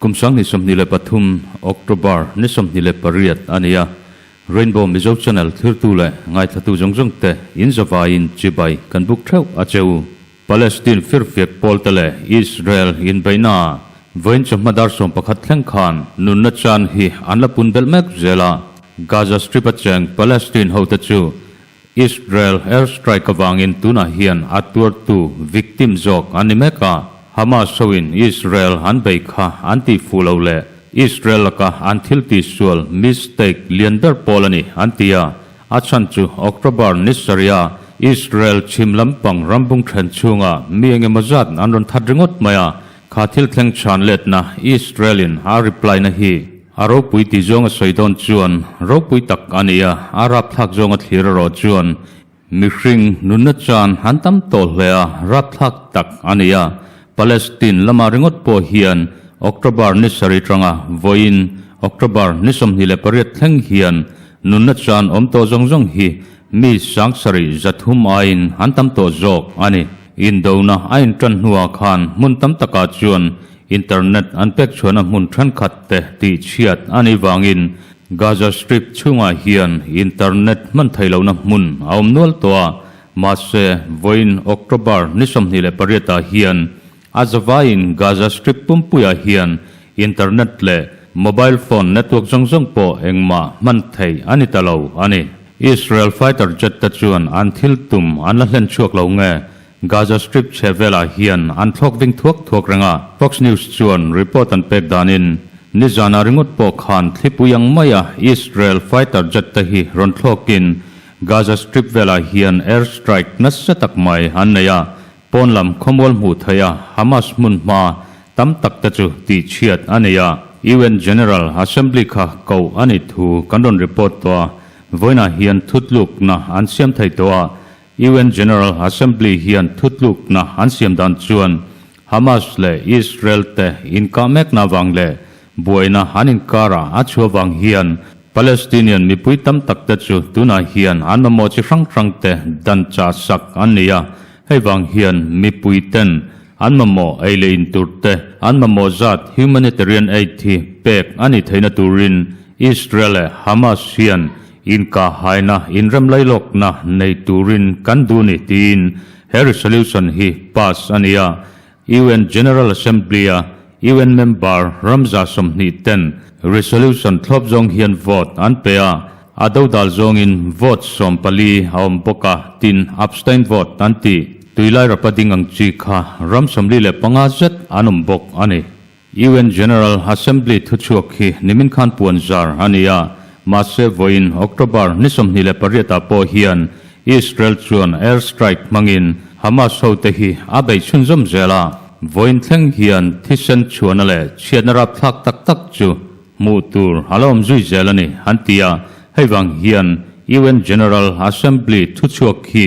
Kum 2023 October ni 28 a ni a, Rainbow Mizo Channel thlirtu leh ngaithlatu zawng zawng te in zavaiin chibai kan buk theuh a che u. Palestine firfiak pawl te leh Israel inbeihna vawiin chawhma dar 11 thleng khan nunna chan hi an la pun belh mek zel a, Gaza Strip a cheng Palestine ho te chu Israel airstrike avangin tunah hian a tuartu, victim, zawk an ni mek a, Hamas hoin Israel an bei kha an tih fuh lo leh Israel laka an thil tihsual, mistake, lian ber pawl a ni an ti a, a chhan chu October ni sarih a Israel chhim lampang rambung then chhunga mi engemaw zat an rawn that ringawt mai a, kha thil thleng chhan letna Israel in a reply na hi A ropui tih zawng a sawi dawn chuan ropui tak a ni a, a rapthlak zawng a thlir erawh chuan mihring nunna chan han tam tawh hle a, rapthlak tak a ni a. Palestine lama ringawt pawh hian October ni sarih tanga vawiin October ni 28 thleng hian nunna chan awm tawh zawng zawng hi mi 7003 aiin an tam tawh zawk a ni. Indona a intan hnuah khan hmun tam takah chuan Internet an pek chhuahna hmun thenkhat te tih chhiat a nih vangin Gaza Strip chhungah hian internet hman theih lohna hmun a awm nual tawh a, mahse vawiin October ni 28 ah hian a zavaiin Gaza Strip pumpuiah hian internet leh mobile phone network zawng zawng pawh engmah hman theih a ni ta lo a ni. Israel fighter jet te chuan an thil tum an la hlen chhuak lo nge Gaza Strip chhe velah hian an thlawk ving thuak thuak reng a, Fox News chuan report an pek danin nizana ringawt pawh khan thlipui ang maia Israel fighter jet te hi rawn thlawkin Gaza Strip velah hian air strike nasa tak mai an nei a, pawn lam khawmual hmuh theih a Hamas hmun hma tam tak te chu tihchhiat a nei a, UN General Assembly kha koh a nih thu kan rawn report tawh a, vawiinah hian thutlukna an siam thei tawh a, UN General Assembly hian thutlukna an siam dan chuan Hamas leh Israel te inkah mekna vang leh buaina an inkarah a chhuah vang hian Palestinian mipui tam tak te chu tunah hian an mamawh chi hrang hrang te dan chah sak an ni a, hei vang hian mipui ten an mamawh ei leh in tur te an mamawh zat humanitarian aid hi pek a nih theihna turin Israel leh Hamas hian Inkahhaina, inremlailawkna nei turin kan duh ni tiin he resolution hi pass a ni a. UN General Assembly-a UN member ramza 20 ten resolution thlawp zawng hian vote an pe a, a dodal zawngin vote 14 a awm bawk a, tin abstain vote an ti. Tuilai rapa ding ang chi kha ram 45 zet an awm bawk a ni. UN General Assembly thuchhuak hi nimin khan puan zar a ni a, mahse vawiin October ni 28 ah pawh hian Israel chuan air strike hmangin Hamas hote hi a bei chhunzawm zel a, vawiin thleng hian thisen chhuahna leh chhiatna rapthlak tak tak chu hmuh tur a la awm zui zel a ni an ti a, hei vang hian UN General Assembly thuchhuak hi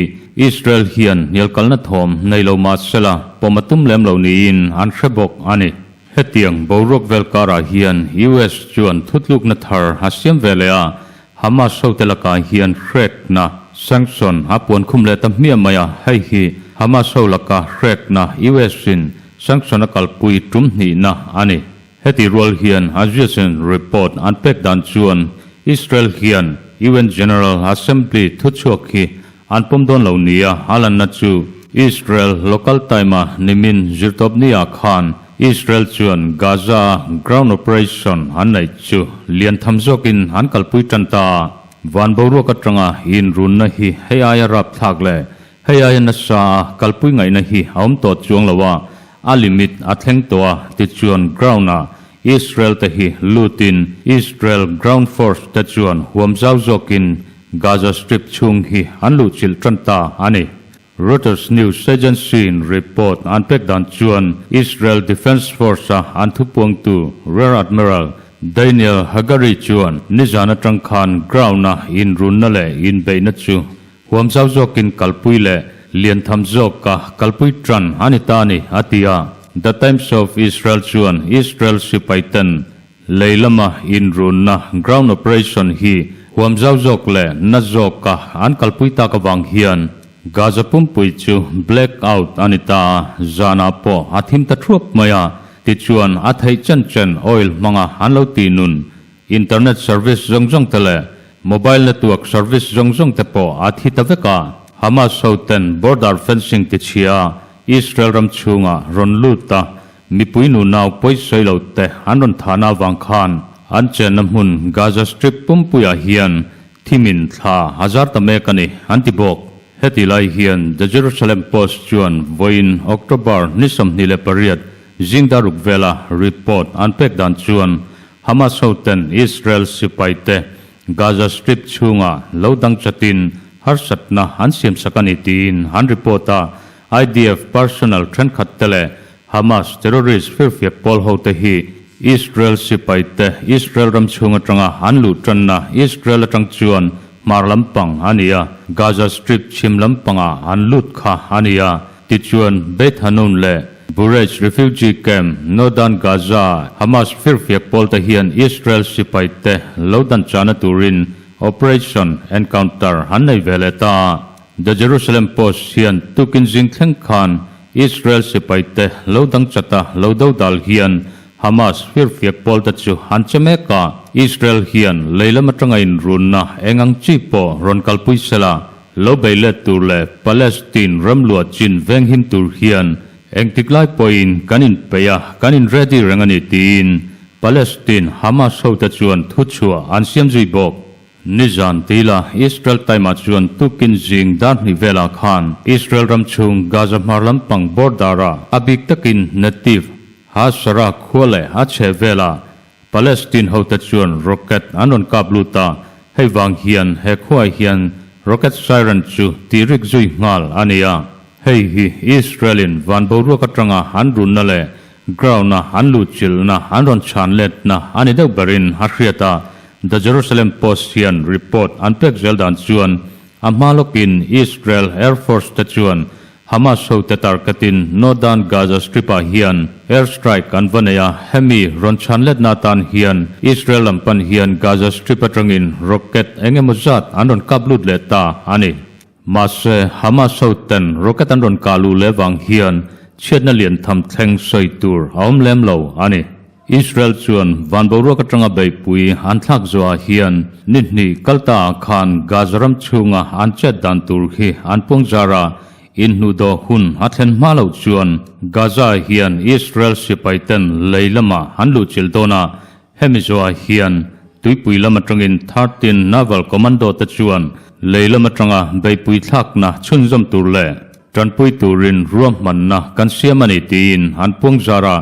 Israel hian hnialkalna thawm nei lo mah sela pawm a tum lem lo niin an hre bawk a ni. Hetiang boruak vel karah hian US chuan thutlukna thar a siam ve leh a, Hamas hote lakah hian hrekna, sanction, a puan khum leh ta hmiah mai a, hei hi Hamas ho laka hrekna US-in sanction a kalpui tum hnihna a ni. Heti rual hian Aziasin report an pek dan chuan Israel hian UN General Assembly thuchhuak hi an pawm dawn lo nia a lanna chu Israel local time-a nimin zirtawpni-ah khan Israel chuan Gaza-a ground operation an neih chu lian tham zawkin an kalpui tan ta a. Van boruak atanga inrunna hi hei aia rapthlak leh hei aia nasa a kalpui ngaihna hi a awm tawh chuang lo a, A limit a thleng tawh a, tichuan ground-ah Israel te hi lutin Israel ground force te chuan huam zau zawkin Gaza Strip chhung hi an luhchilh tan ta a ni. Reuters news agency-in report an pek dan chuan Israel Defence Force-a an thupuangtu Rear Admiral Daniel Hagari chuan nizan atang khan ground-a inrunna leh inbeihna chu Huam zau zawkin kalpui leh lian tham zawka kalpui tan a ni ta a ni, a ti a. The Times of Israel chuan Israel sipaiten lei lama inrunna, ground operation, hi huam zau zawk leh na zawka an kalpui tak avang hian Gaza pumpui chu black out a ni ta a, zanah pawh a thim ta thuap mai a. Tichuan, a theih chen chen oil hmanga an lo tih nun, internet service zawng zawng te leh mobile network service zawng zawng te pawh a thi ta vek a. Hamas ho ten border fencing tichhia a Israel ram chhunga rawn lut a, mipui nunau pawisawi lo te an rawn thahna avang khan an chenna hmun Gaza Strip pumpuiah hian Thimin thla a zar ta mek a ni, an ti bawk. Heti lai hian The Jerusalem Post chuan vawiin October ni 28 zingdar ruk vela report an pek dan chuan Hamas hoten Israel sipaite Gaza Strip chhunga lo dang chatin harsatna an siamsak a ni tiin an report a. IDF personnel thenkhat te leh Hamas terrorist firfiak pawl hote hi Israel sipai te Israel ram chhung atanga an luh tanna Israel atang chuan hmar lampang a ni a, Gaza Strip chhim lampangah an lut kha a ni a. Tichuan, Beit Hanoun leh Bureij refugee camp, Northern Gaza-ah Hamas firfiak pawl te hian Israel sipai te lo dan chahna turin Operation Encounter an nei ve leh ta a. The Jerusalem Post hian tukin zing thleng khan Israel sipaite lo dang chata lo do dal hian Hamas firfiak pawlte chu an che mek a, Israel hian lei lam atanga inrunna eng ang chi pawh rawn kalpui sela, lo bei let tur leh Palestine ram luah chin venghim tur hian engtik lai pawhin kan inpeih a, kan in ready reng a ni tiin Palestine Hamas hote chuan thuchhuah an siam zui bawk. Nizan tila Israel Time-ah chuan tukin zing dar hnih velah khan Israel ram chhung Gaza hmar lampang border-ah a bik takin Netiv, Hasara khua leh a chheh velah Palestine hote chuan rocket an rawn kap lut a, hei vang hian he khuaah hian rocket siren chu tih rik zui nghal a ni a. Hei hi Israel-in van boruak atanga an runna leh ground-a an luhchilhna an rawn chhan letna a ni deuh berin a hriat a. The Jerusalem Post hian report an pek zel dan chuan a hma lawkin Israel Air Force te chuan Hamas hote targetin Northern Gaza Strip-ah hian air strike an va nei a, hemi rawn chhan letna atan hian Israel lam pan hian Gaza Strip atangin rocket eng emaw zat an rawn kap lut leh ta a ni. Mahse, Hamas hoten rocket an rawn kah luh leh vang hian chhiatna lian tham thleng sawi tur a awm lem lo a ni. Israel chuan van boruak atanga beihpui an thlak zuah hian ni hnih kal ta ah khan Gaza ram chhunga an chet dan tur hi an puang zar a, inhnuhdawh hun a thlen hma loh chuan Gaza hian Israel sipai ten lei lamah an luhchilh dawn a, hemi zuah hian tuipui lam atangin 13 Naval Commando te chuan lei lam atanga beihpui thlakna chhunzawm tur leh tanpui turin ruahmanna kan siam a ni tiin an puang zar a.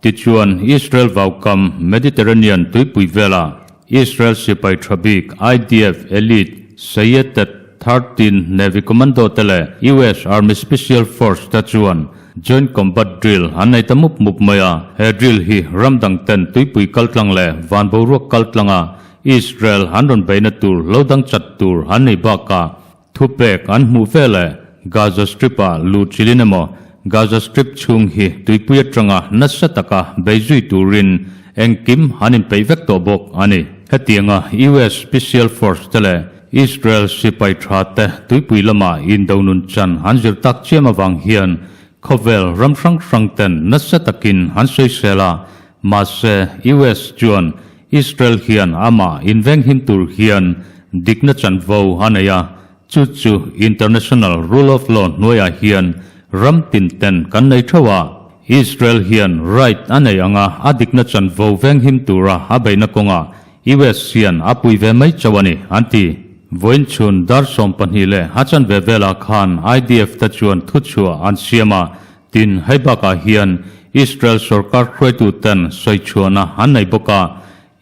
Tichuan, Israel vaukam Mediterranean tuipui vela Israel sipai tha bik IDF elite Sayetet 13 Navy Commando te leh US Army Special Force te chuan Joint Combat Drill an nei ta mup mup mai a. He drill hi ram dang ten tuipui kaltlang leh van boruak kaltlanga Israel an rawn beihna tur lo dang chat tur an nei bakah Thupek an hmuh vel e, Gaza Strip-ah luh chilin emaw, Gaza Strip chhung hi tuipui atanga nasa taka bei zui turin engkim an inpeih vek tawh bawk a ni. Hetianga US Special Force te leh Israel sipai tha te tuipui lama indo nun chan an zir tak chiam avang hian khawvel ram hrang hrang ten nasa takin an sawisel a, mahse US chuan Israel hian amah invenghim tur hian dikna chanvo a nei a, chu chu international rule of law hnuaiah hian ram tin ten kan nei theuh a. Israel hian right a nei anga a dikna chanvo venghim tura a beihna kawngah US hian a pui ve mai chauh a ni, an ti. Vawiin chhun dar 12 leh a chanve velah khan IDF te chuan thuchhuah an siam a, Tin, hei bakah hian Israel sorkar hruaituten sawichhuahna an nei bawk a,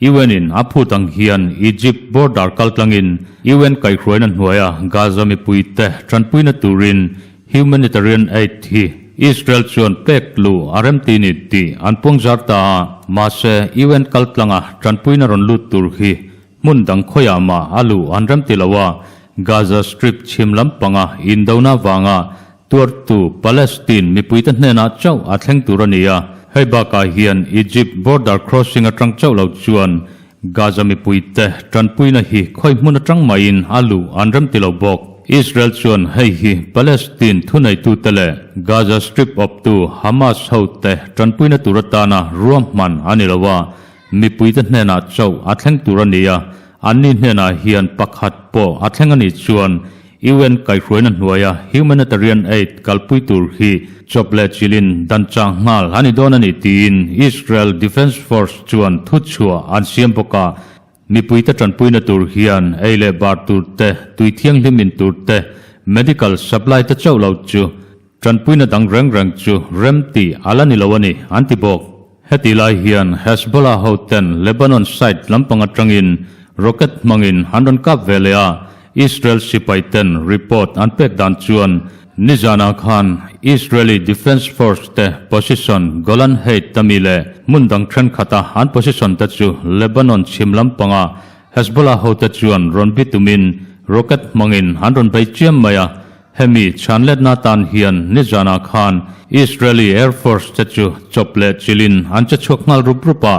UN-in a phut ang hian Egypt border kaltlangin UN kaihhruaina hnuaia Gaza mipuite tanpuina turin humanitarian aid hi Israel chuan pek luh a remti ni tih an puangzar ta a. Mahse, UN kaltlanga tanpuina rawn lut tur hi hmun dang khawiah mah a luh an remti lo a, Gaza Strip chhim lampanga indona vanga Tuartu Palestine mipuite hnenah chauh a thleng tur a ni a, hei bakah hian Egypt border crossing atang chauh lo chuan Gaza mipuite tanpuina hi khawi hmun atang maiin a luh an remti lo bawk. Israel chuan hei hi Palestine thuneitute leh Gaza Strip awptu Hamas hote tanpuina tur atana ruahman a ni lo a, mipuite hnenah chauh a thleng tur a ni a, anni hnenah hian pakhat pawh a thleng a nih chuan UN kaihhruaina hnuaia humanitarian aid kalpui tur hi chawp leh chilhin dan chang nghal a ni dawn a ni tiin Israel Defence Force chuan thuchhuah an siam bawk a. Mipuite tanpuina tur hian ei leh bar tur te, tui thianghlim in tur te, medical supply te chauh lo chu tanpuina dang reng reng chu rem tih a la ni lo a ni, an ti bawk. Heti lai hian Hezbollah hoten Lebanon side lampang atangin rocket hmangin an rawn kap ve leh a, Israel sipai ten report an pek dan chuan Nizanah khan Israeli Defence Force te position Golan Height tami leh hmun dang thenkhat a an position te chu Lebanon chhim lampanga Hezbollah hote chuan rawn bi tumin rocket hmangin an rawn bei chiam mai a. Hemi chhanletna tan hian nizanah khan Israeli Air Force te chu chawp leh chilhin an che chhuak nghal rup rup a,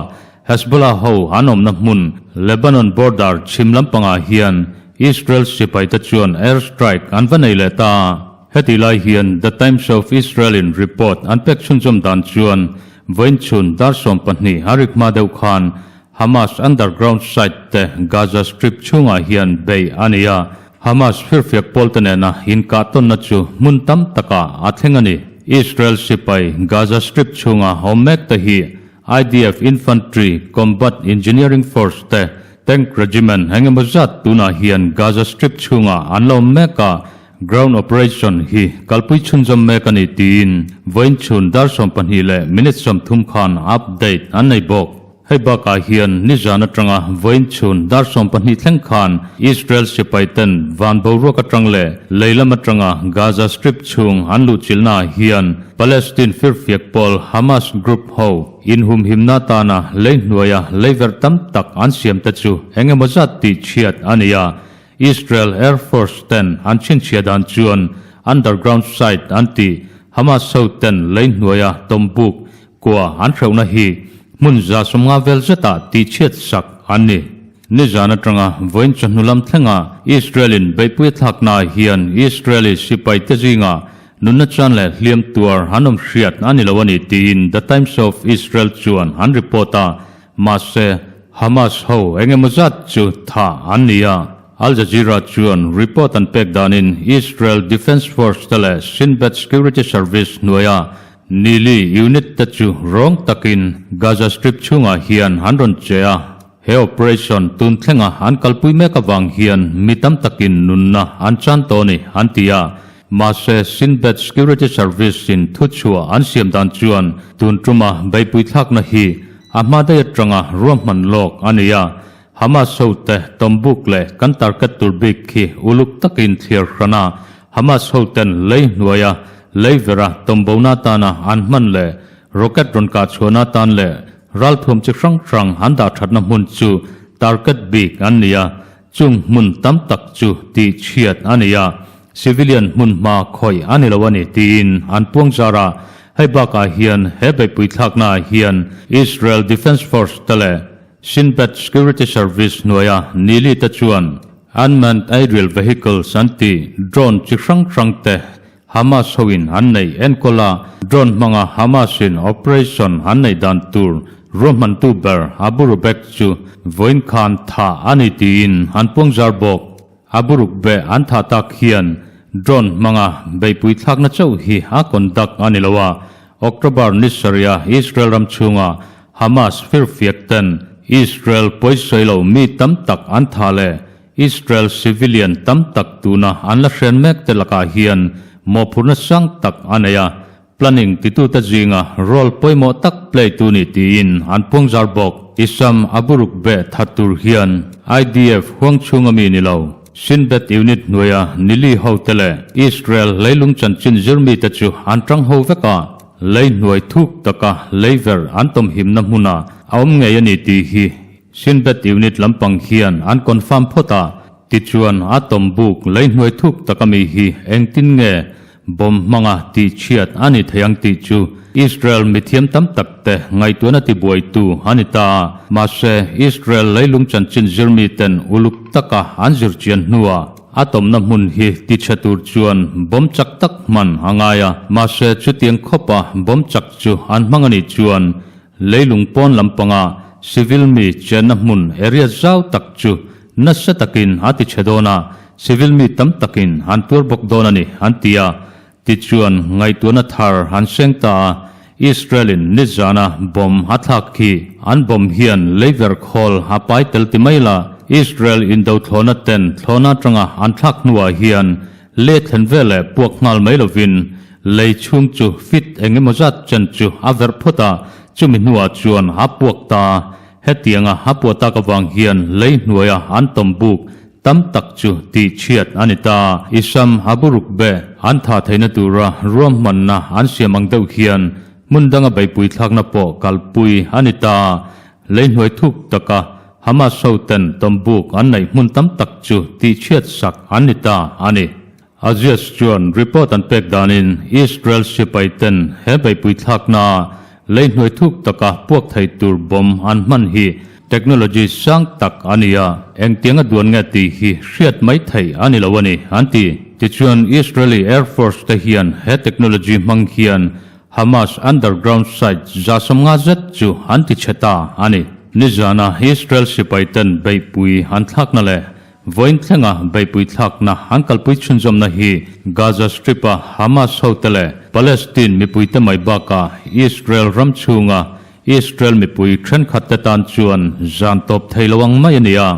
Hezbollah ho an awmna hmun Lebanon border chhim lampangah hian Israel sipaite chuan air strike an va nei leh ta a. Heti lai hian The Times of Israel in report an pek chhunzawm dan chuan vawiinchhun dar 12 a rik hma deuh khan Hamas underground site te Gaza Strip chhungah hian bei a ni a. Hamas firfiak pawlte nena inkah tawnna chu hmun tam takah a thleng a ni. Israel sipai Gaza Strip chhunga awm mek te hi IDF Infantry Combat Engineering Force te Tank Regiment eng emaw zat tunah hian Gaza Strip chhungah an lo awm mek a, ground operation hi kalpui chhunzawm mek a ni tiin vawiin chhun dar 12 leh minute 30 khan update an nei bawk. Hei bakah hian nizan atanga vawiin chhun dar 12 thleng khan Israel sipai ten van boruak atang leh lei lam atanga Gaza Strip chhung an luhchilhnaah hian Palestine firfiak pawl Hamas group ho Inhumhimna tana lei hnuaia leiverh tam tak an siam te chu eng emaw zat tih chhiat a ni a, Israel Air Force ten an chhinchhiah dan chuan underground site an tih Hamas ho ten lei hnuaia tawmbuk kua an hreuhna hi hmun 150 vel zetah tih chhiat sak an ni. Nizan atanga vawiin chawhnu lam thlenga Israel-in beihpui a thlaknaah hian Israeli sipaite zingah Nunna chan leh hliam tuar an awm hriat a ni lo a ni tiin The Times of Israel chuan an report a, mahse Hamas ho eng emaw zat chu thah an ni a. Al Jazeera chuan report an pek danin Israel Defence Force te leh Shin Bet Security Service hnuaia Nili unit te chu rawng takin Gaza Strip chhungah hian an rawn che a. He operation tun thlenga an kalpui mek avang hian mi tam takin nunna an chan tawh a ni an ti a. Mahse, Shin Bet Security Service in thuchhuah an siam dan chuan tun tuma beipui thlakna hi a hma daih atanga ruahman lawk a ni a. Hamas hote tawmbuk leh kan target tur bik khi uluk takin thliar hran a, Hamas hoten lei hnuaia lei vera tawmbona atana an hman leh rocket rawn kah chhuahna atan leh ralthuam chi hrang hrang an dah thatna hmun chu target bik an ni a. Chung hmun tam tak chu tih chhiat a ni a, civilian hmun hma khawih a ni lo a ni tiin an puang zar a. Hei bakah hian he beihpui thlaknaah hian Israel Defence Force te leh Shin Bet Security Service hnuaia Nili te chuan unmanned aerial vehicles an tih drone chi hrang hrang te Hamas hoin an neih enkawl a, drone hmanga Hamas-in operation an neih dan tur ruahmantu ber Abu Rubek chu vawiin khan thah a ni tiin an puang zar bawk. Abu Rukbeh an thah tak hian drone hmanga beihpui thlakna chauh hi a conduct a ni lo a, October ni sarih-a Israel ram chhunga Hamas firfiak ten Israel pawisawi lo mi tam tak an thah leh Israel civilian tam tak tuna an la hren mek te lakah hian mawhphurhna sang tak a nei a, planning titute zinga role pawimawh tak play tu ni tiin an puang zar bawk. Issam Abu Rukbeh that tur hian IDF huang chhunga mi ni lo, Shin Bet unit hnuaia Nili hote leh Israel leilung chanchin zirmite chu an tang ho vek a, lei hnuai thuk taka lei ver an tawmhimna hmunah a awm ngei a ni tih hi Shin Bet unit lampang hian an confirm phawt a, tichuan a tawmbuk lei hnuai thuk tak ami hi engtin nge bomb hmanga tih chhiat a ni thei ang tih chu Israel mithiam tam tak te ngaihtuahna tibuaitu a ni ta a. Mahse, Israel leilung chanchin zirmi ten uluk taka an zirchian hnuah. A tawmna hmun hi tichhe tur chuan bomb chak tak hman a ngai a, mahse chutiang khawpa bomb chak chu an hmang a nih chuan leilung pawn lampanga civil mi chenna hmun area zau tak chu nasa takin a tichhe dawn a, civil mi tam takin an tuar bawk dawn a ni, an ti a. Tichuan ngaihtuahna thar an seng ta a, Israel-in nizana bomb a thlak khi an bomb hian leiver khawl a pai tel ti mai la, Israel indo thlawhna ten thlawhna atanga an thlak hnuah hian leh thlen veleh puak nghal mai lovin lei chhung chu fit eng emaw zat chen chu a verh phawt a, chumi hnuah chuan a puak ta a, hetianga a puah tak avang hian lei hnuaia an tawm buk Tam tak chu tih chhiat a ni ta. Isam Abu Rukbeh an thah theihna tura ruahmanna an siam ang deuh hian hmun danga beihpui thlakna pawh kalpui a ni ta. Lei hnuai thuk taka Hamas hoten tawmbuk an neih hmun tam tak chu tih chhiat sak an ni ta a ni. Aziz chuan report an pek danin Israel sipai ten he beihpui thlaknaa lei hnuai thuk taka puak thei tur bomb an hman hi technology sang tak a ni a, engtianga duan nge tih hi hriat mai theih a ni lo a ni, an ti. Tichuan Israeli Air Force te hian he technology hmang hian Hamas underground site 150 zet chu an ti chhe ta a ni. Nizana Israel sipai ten beihpui an thlakna leh Vawiin thlenga beihpui thlakna an kalpui chhunzawmna hi Gaza Strip-a Hamas hote leh Palestine mipuite mai bakah Israel ram chhunga Israel mipui thenkhatte tan chuan zan tawp thei lo ang mai a ni a.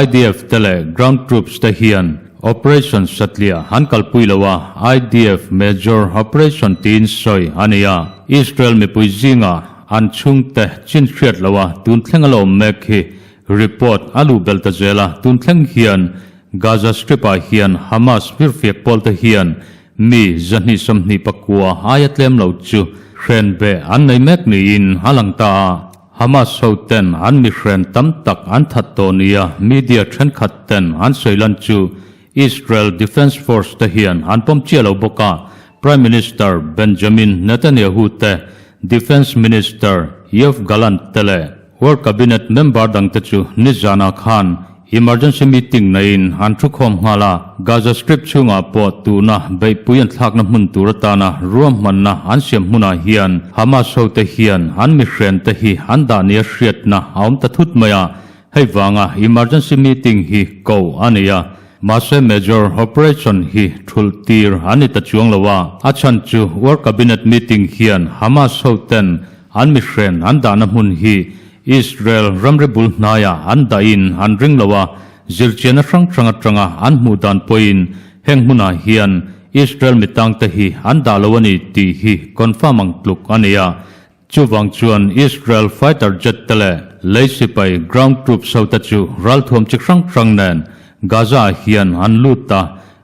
IDF te leh ground troops te hian operation satliah an kalpui lo a, IDF major operation tiin sawi a ni a. Israel mipui zinga an chhungte chin hriat loha tun thlenga la awm mek hi Report a luh belh ta zel a, tun thleng hian Gaza Strip-ah hian Hamas firfiak pawlte hian mi 229 aia tlem lo chu hren beh an nei mek niin a lang ta a. Hamas hoten an mi hren tam tak an that tawh nia media thenkhat ten an sawi lan chu Israel Defence Force te hian an pawm chiah lo bawk a, Prime Minister Benjamin Netanyahu te, Defence Minister Yoav Gallant te leh War Cabinet member dangte chu nizanah khan emergency meeting neiin an thukhawm nghal a, Gaza Strip chhungah pawh tuna beihpui an thlakna hmun tur atana ruahmanna an siam hmunah hian Hamas hote hian an mihrente hi an dah nia hriatna a awm ta thut mai a, hei vanga emergency meeting hi ko a ni a, mahse major operation hi thulh tir an ni ta chuang lo a, a chhan chu War Cabinet meeting hian Hamas hoten An mihren an dahna hmun hi Israel ramri bul hnaiah an dahin an ring lo a, zirchianna hrang hrang atanga an hmuh dan pawhin heng hmunah hian Israel mitangte hi an dah lo a ni tih hi confirm ang tluk a ni a. Chuvang chuan Israel fighter jet te leh lei sipai ground troops ho te chu ralthuam chi hrang hrang nen Gaza-ah hian an lut a,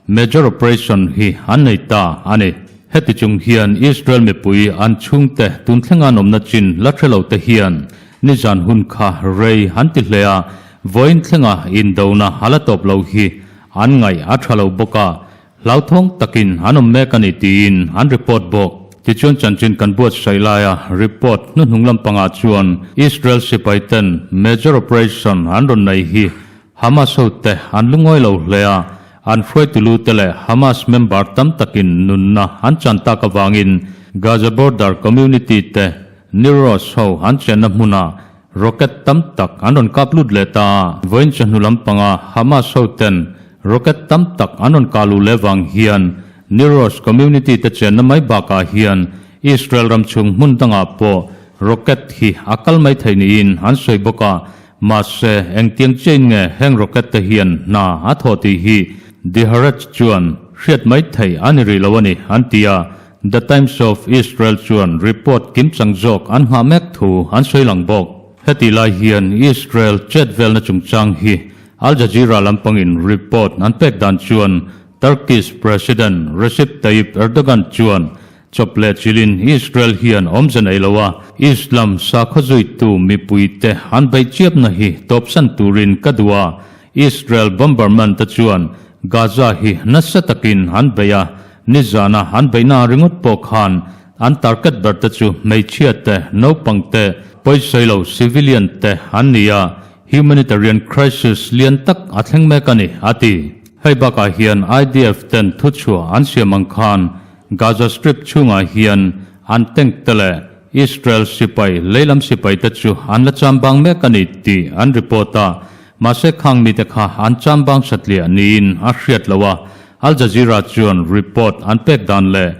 Major operation hi an nei ta a ni. Heti chung hian Israel mipui an chhungte tun thlenga an awmna chin la hre lo te hian nizan hun kha rei an ti hle a, vawiin thlenga indona a la tawp lo hi an ngaih a tha lo bawk a, hlauthawng takin an awm mek a ni tiin an report bawk. Tichuan chanchin kan buatsaih laia report hnuhnung lampangah chuan Israel sipaiten major operation an rawn nei hi Hamas hote an lungawi lo hle a, an hruaitu lu te leh Hamas member tam takin nunna an chan tak avangin Gaza border community te Nir Oz ho an chenna hmunah rocket tam tak an rawn kap lut leh ta a. Vawiin chawhnu lampanga Hamas hoten rocket tam tak an rawn kah luh leh vang hian Nir Oz community te chenna mai bakah hian Israel ram chhung hmun dangah pawh rocket hi a kal mai thei niin an sawi bawk a. Mahse, engtiang chiain nge heng rocket te hian hna a thawh tih hi The Haaretz chuan hriat mai theih a ni rih lo a ni, an ti a. The Times of Israel chuan report kimchang zawk an nghah mek thu an sawi lang bawk. Hetih lai hian Israel chet velna chungchang hi Al Jazeera lampangin report an pek dan chuan Turkish President Recep Tayyip Erdogan chuan Chawp leh chilin Israel hian awmze nei lo a, Islam sakhaw zuitu mipuite an beih chiapna hi tawpsan turin ka duh a, Israel bomberman te chuan Gaza hi nasa takin an beih a, nizana an beihna ringawt pawh khan an target ber te chu hmeichhia te, naupang te, pawisawi lo civilian te an ni a, humanitarian crisis lian tak a thleng mek a ni, a ti. Hei bakah hian IDF ten thuchhuah an siam ang khan Gaza Strip chhungah hian an tank te leh Israel sipai leilam sipai te chu an la chambang mek a ni tih an report a, mahse khang mite kha an chambang satliah niin a hriat loh a, Al Jazeera chuan report an pek dan leh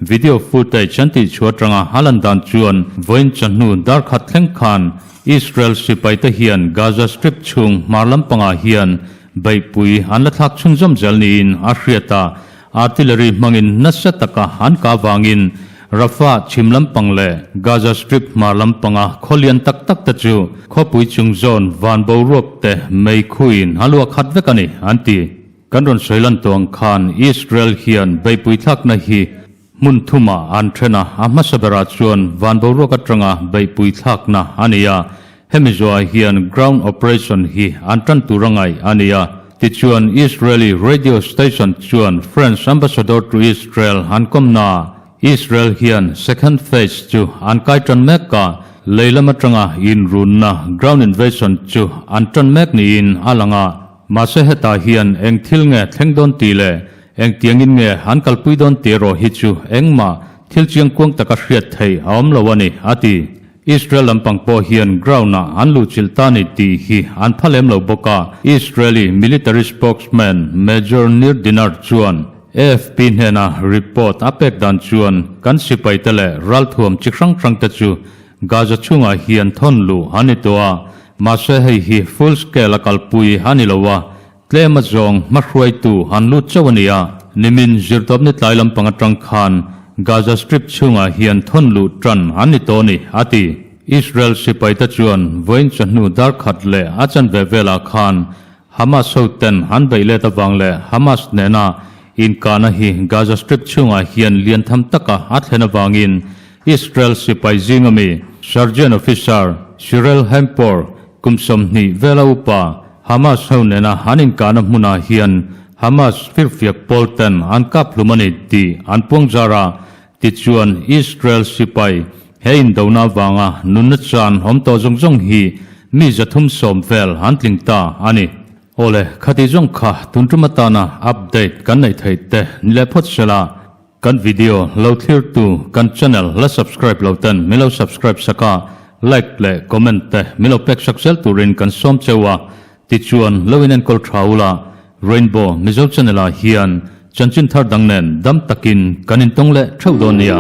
Video footage an tihchhuah atanga a lan dan chuan vawiin chawhnu dar khat thleng khan Israel sipaite hian Gaza Strip chhung hmar lampangah hian beihpui an la thlak chhunzawm zel niin a hriat a, artillery hmangin nasa taka an kah vangin Rafah chhim lampang leh Gaza Strip hmar lampanga khaw lian tak tak te chu khawpui chung zawn van boruak te mei khuin a luah khat vek a ni, an ti. Kan rawn sawi lan tawh ang khan Israel hian beihpui thlakna hi hmun thumah an then a, a hmasa berah chuan van boruak atanga beihpui thlakna a ni a, hemi zuah hian ground operation hi an tan tur a ngaih a ni a. Tichuan Israeli radio station chuan French ambassador to Israel an kawmnaah Israel hian second phase chu an kai tan mek a, lei lam atanga inrunna ground invasion chu an tan mek niin a lang a. Mahse hetah hian eng thil nge thleng dawn tih leh eng tiangin nge an kalpui dawn tih erawh hi chu engmah thil chiang kuang taka hriat theih a awm lo a ni, a ti. Israel lampang pawh hian ground-ah an luhchilh ta ni tih hi an pha lem lo bawk a, Israeli military spokesman Major Nir Dinar chuan AFP hnena report a pek dan chuan kan sipaite leh ralthuam chi hrang hrangte chu Gaza chhungah hian thawn luh a ni tawh a, mahse hei hi full scale a kalpui a ni lo a, tlem a zawng hmahruaitu an lut chauh a ni a. Nimin zirtawpni tlai lampang atang khan Gaza Strip chhungah hian thawn luh tan an ni tawh a ni, a ti. Israel sipaite chuan vawiin chawhnu dar khat leh a chanve velah khan Hamas hoten an beih let avang leh Hamas nena inkahna hi Gaza Strip chhungah hian lian tham taka a thlen avangin Israel sipai zinga mi Sergeant Officer Shirel Hempor kum 20 vela upa Hamas ho nena an inkahna hmunah hian Hamas firfiak pawl ten an kap hlum a ni tih an puang zar a, tichuan Israel sipai he indona avanga nunna chan awm tawh zawng zawng hi mi 310 vel an tling ta a ni. Awle, khati zawng kha tun tum atana update kan neih theih te ni leh phawt sela. Kan video lo thlir tu kan channel la subscribe lo ten min lo subscribe sak a, like leh comment te min lo pek sak zel turin kan sawm cheu a, tichuan lo in enkawl tha ula, Rainbow Mizo channel ah hian chanchin thar dang nen dam takin kan intawng leh theuh dawn nia.